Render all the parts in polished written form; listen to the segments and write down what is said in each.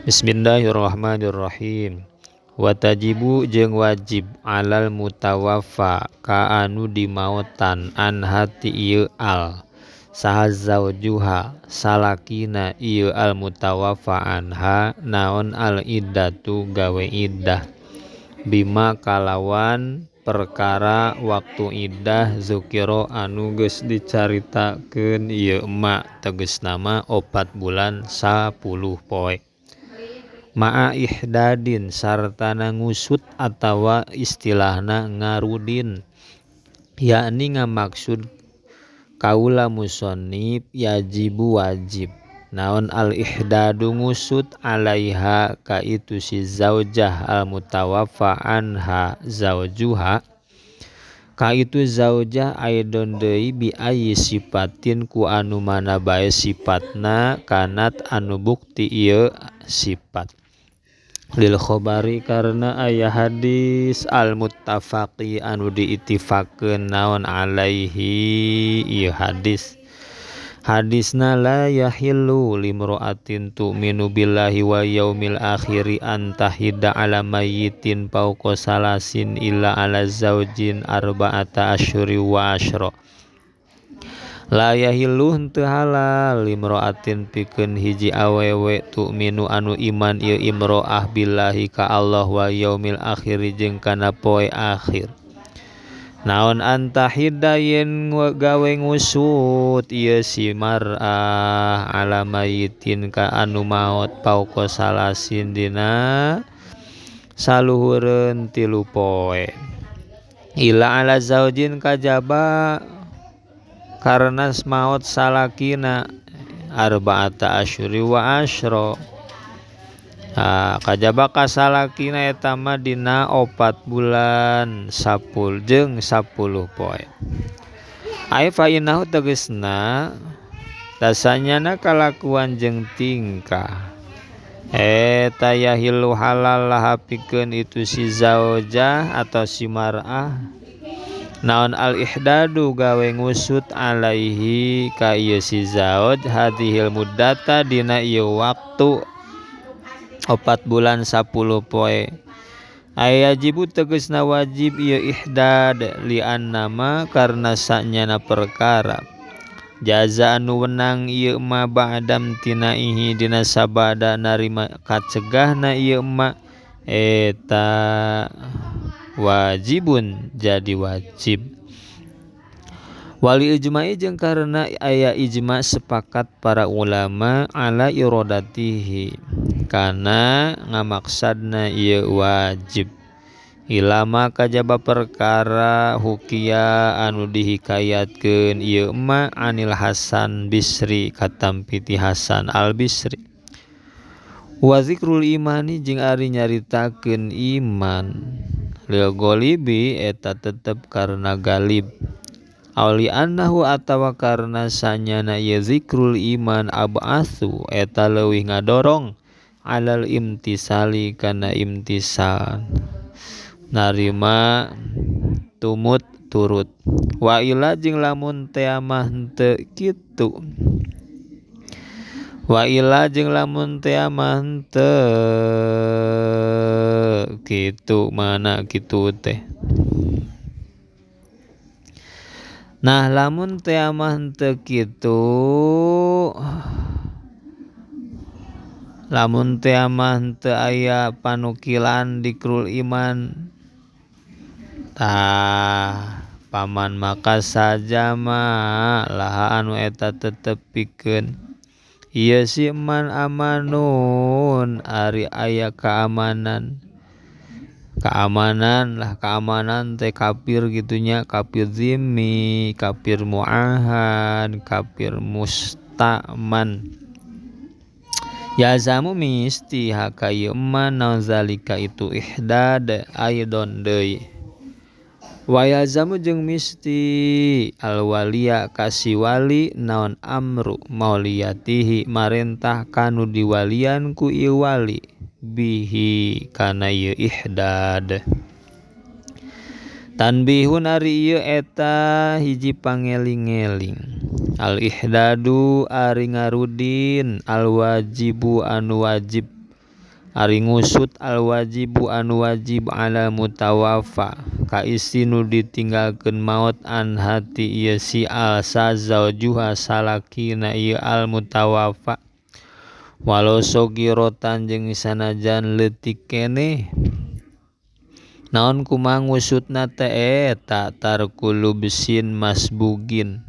Bismillahirrahmanirrahim. Wa tajibu jeung wajib alal mutawaffa ka anu dimaotan an hati ieu al saha zaujuha salakina ieu al mutawaffa anha naon al iddatu gawe iddah bima kalawan perkara waktu iddah zukira anu geus dicaritakeun ieu ma tegasna mah 4 bulan 10 poe. Ma'a ihdadin sartana ngusut atawa istilahna ngarudin yakni ngamaksud kaula musannif yajibu wajib naon al ihdadu ngusut alaiha ka itu si zaujah al mutawaffa anha zaujuha ka itu zaujah aidon deui bi ayyi sifatin ku anu mana bae sifatna kanat anu bukti ieu sifat lil khobari karena aya hadis al muttafaqi anu diittifakeun naon alaihi ieu hadis hadisna la yahillu limra'atin tu'minu billahi wa yaumil akhiri an tahida ala mayyitin fauqa salasin illa ala zaujin arba'ata asyuri wa asyra. La yahillu henteu halal limra'atin pikeun hiji awewe tu'minu anu iman ieu imro'ah billahi ka Allah wa yaumil akhiri jeung kana poe akhir. Naon antahida yen gawe ngusut ieu si mar'ah ala mayitin ka anu maot fauqa salasin dina saluhureun 3 poe ila ala zaujin kajaba karena maot salakina arba'ata asyuri wa asyra. Kajaba ka salakina eta mah dina 4 bulan 10 jeung 10 poe. Ai fa innahu tegasna dasanyana kalakuan jeung tingkah eta yahilu halal laha pikeun itu si zaujah atau si mar'ah naon al ihdadu gawe ngusut alaihi ka ieu si zauj hadhil muddata dina ieu waktu 4 bulan 10 poe. Ayajibu tegasna wajib ieu ihdad li annama karena sanyana perkara jaza anu wenang ieu ma ba'dam tinaihi dina sabada narima kacegahna ieu ma eta wajibun jadi wajib. Wali ijma'i jeung karena aya ijma sepakat para ulama ala iradatihi kana ngamaksadna ieu wajib ilama kajaba perkara hukia anu dihikayatkeun ieu ma anil Hasan Bisri katampi ti Hasan Al Bisri wa zikrul imani jeung ari nyaritakeun iman lil golibi eta tetep karena galib auli annahu atawa karena sanyana ieu zikrul iman ab'atsu eta leuwih ngadorong alal imtisali kana imtisal narima tumut turut wa ila jeung lamun teh mah henteu kitu wa ila jeung lamun teh mah henteu kitu mana kitu teh. Nah lamun teh mah henteu kitu lamun teh mah henteu aya panukilan dikrul iman tah paman maka sajama laha anu eta tetep pikeun ieu si man amanun ari aya keamanan keamanan lah keamanan teh kafir gitunya kafir zimmi kafir muahad kafir mustaman yazamu misti haka ieu man naon zalika itu ihdad aidon deui wa yazamu jeung misti al waliya kasi wali naon amru mauliyatihi marentah kanu diwalian ku ieu wali bihi kana ieu ihdad. Tanbihun ari ieu eta hiji pangeling-eling al ihdadu ari ngarudin al wajibu anu wajib Ari ngusut al wajibu anu wajib ala mutawafa ka istri nu ditinggalkeun maot an hati ieu si al sazaujuha salakina ieu al mutawafa walau sogirotan jeung sanajan leutik keneh. Naon kumaha ngusutna teh eta tarkulubsin masbugin.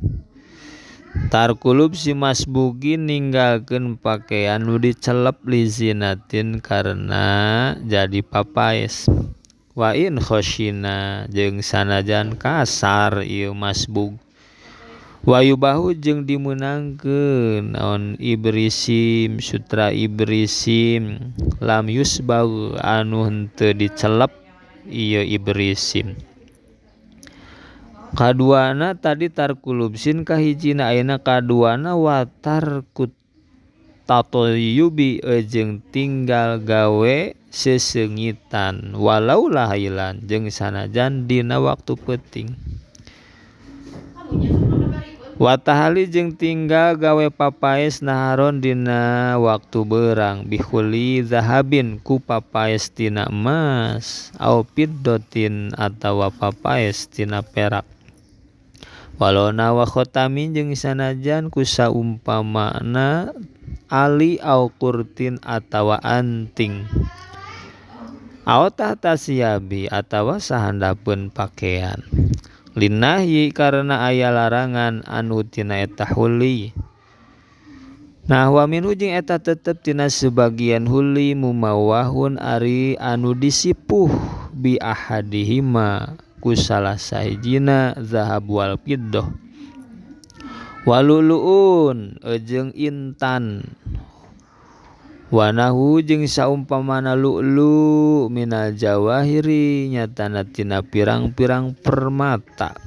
Tarkulub si masbugin ninggalkeun pakaian nu dicelep lizinatin karena jadi papaes. Wa in khoshina jeung sanajan kasar ieu masbug. Wa yubahu jeung dimeunangkeun naon ibrisim sutra ibrisim lam yusbag anu henteu dicelep ieu ibrisim. Kaduana tadi tarkulubsin kahijina ayeuna kaduana wa tarkut tatoyubi jeung tinggal gawe seseungitan walau lahailan jeung sanajan dina waktu peuting. Wa tahali jeung tinggal gawe papaes naharon dina waktu beurang bihuli zahabin ku papaes tina emas au fiddatin atawa papaes tina perak. Walona wa khotamin jeung sanajan ku saumpamana ali au kurtin atawa anting au tahta siabi atawa sahandapeun pakaian linahyi karena aya larangan anu tina eta huli. Nah wa minhu jeung eta tetep tina sebagian huli mumawahun ari anu disipuh bi ahadihima ku salah sahijina zahab wal fiddah waluluun jeung intan wanahu jeung saumpamana lu'lu minal jawahiri nyatana tina pirang-pirang permata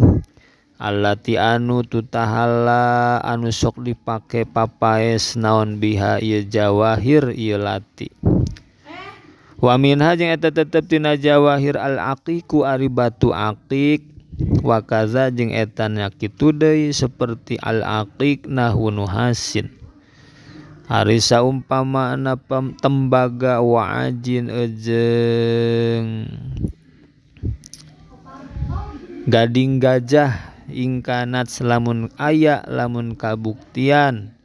allati anu tutahala anu sok dipake papaes naon biha ieu jawahir ieu lati. Wa minha jeung eta tetep tina jawahir al aqiqu ari batu aqiq wa kaza jeung eta nya kitu deui seperti al aqiq nahwu nuhasin ari saumpamana tembaga wa ajin jeung gading gajah ingkanat lamun aya lamun kabuktian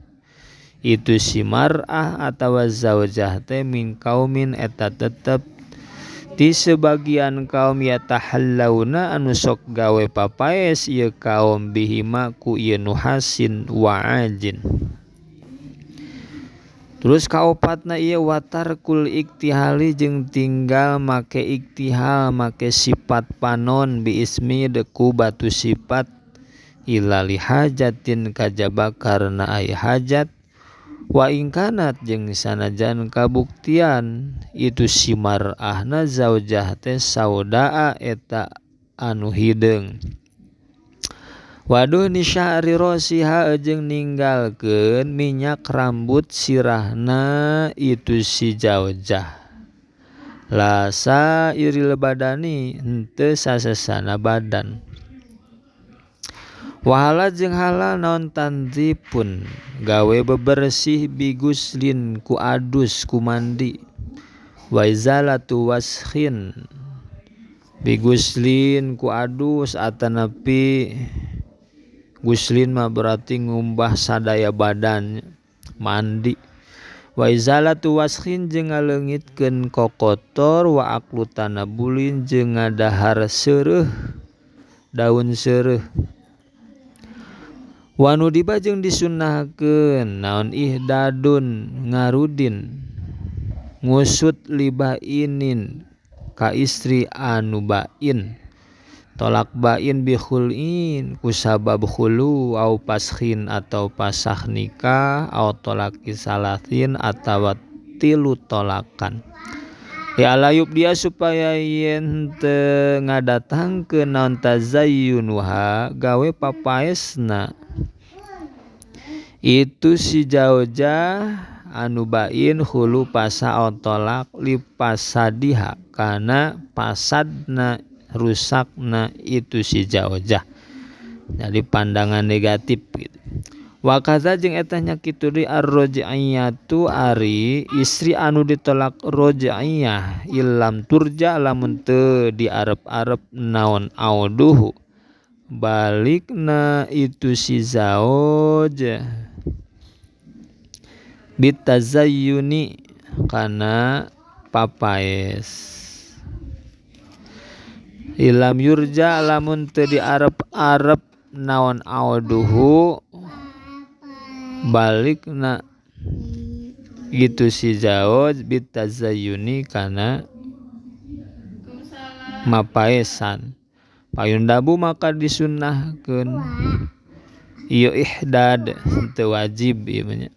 itu si mar'ah atawa zaujah teh min kaumin eta tetep ti sebagian kaum yatahallauna anu sok gawe papaes ieu kaum bihima ku ieu nuhasin wa ajin. Terus kaopatna ieu watarkul iktihali jeung tinggal make iktihal make sifat panon biismi deku batu sifat illa li hajatin kajaba karena aya hajat wa ingkanat jeung sanajan kabuktian itu si mar'ahna zaujah teh saudaa eta anu hideung. Waduh nisya'ri rosiha jeung ninggalkeun minyak rambut sirahna itu si zaujah la sairil badani henteu sasesana badan. Wahala jeung halal naon tanzipun gawe bebersih biguslin ku adus ku mandi wa izalatu waskhin biguslin ku adus atanapi guslin mah berarti ngumbah sadaya badan mandi wa izalatu waskhin jeung ngaleungitkeun kokotor wa aklu tanabulin jeung ngadahar seureuh daun seureuh. Wanu diba jeung disunnahkeun naon ihdadun ngarudin ngusut libainin ka istri anu bain tolak bain bi khulin ku sabab khulu au paskhin atau pasah nikah au tolaki salatin atawa tilu tolakan. Ya alayub dia supaya yen teu ngadatangkeun naon tazayyunuha gawe papaesna itu si jaujah anu bain hulu pasa tolak lipasadiha kana pasadna rusakna itu si jaujah. Jadi pandangan negatif gitu. Wa kaza jeung eta nya kitu deui ar-raj'iyatu ari istri anu ditolak raj'iyah illam turja lamun teu diarep-arep naon auduhu balikna itu si zauj bitazayyuni kana papaes ilam yurja lamun teu diarep-arep naon auduhu balikna itu si zauj bitazayyuni kana mapaesan payundabu maka disunnahkeun ieu ihdad teu wajib ieu mah nya.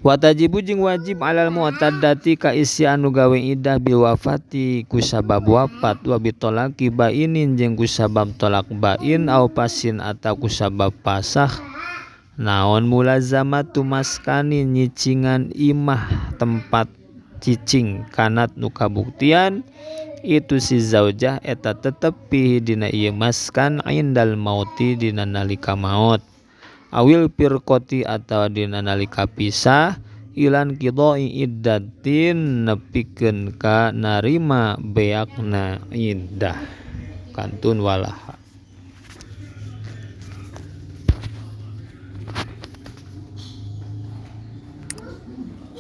Wa tajibu jeung wajib alal mu'taddati ka isi anu gawe iddah bil wafati ku sabab wafat wa bitolaki bainin jeung ku sabab tolak bain au pasin atawa ku sabab pasah naon mulazamatu maskani nyicingan imah tempat cicing kanat nu kabuktian itu si zaujah eta tetep fihi dina ieu maskan indal mauti dina nalika maot awil firqati atawa dina nalika pisah ilan qidai iddatin nepikeun ka narima beakna iddah kantun walaha.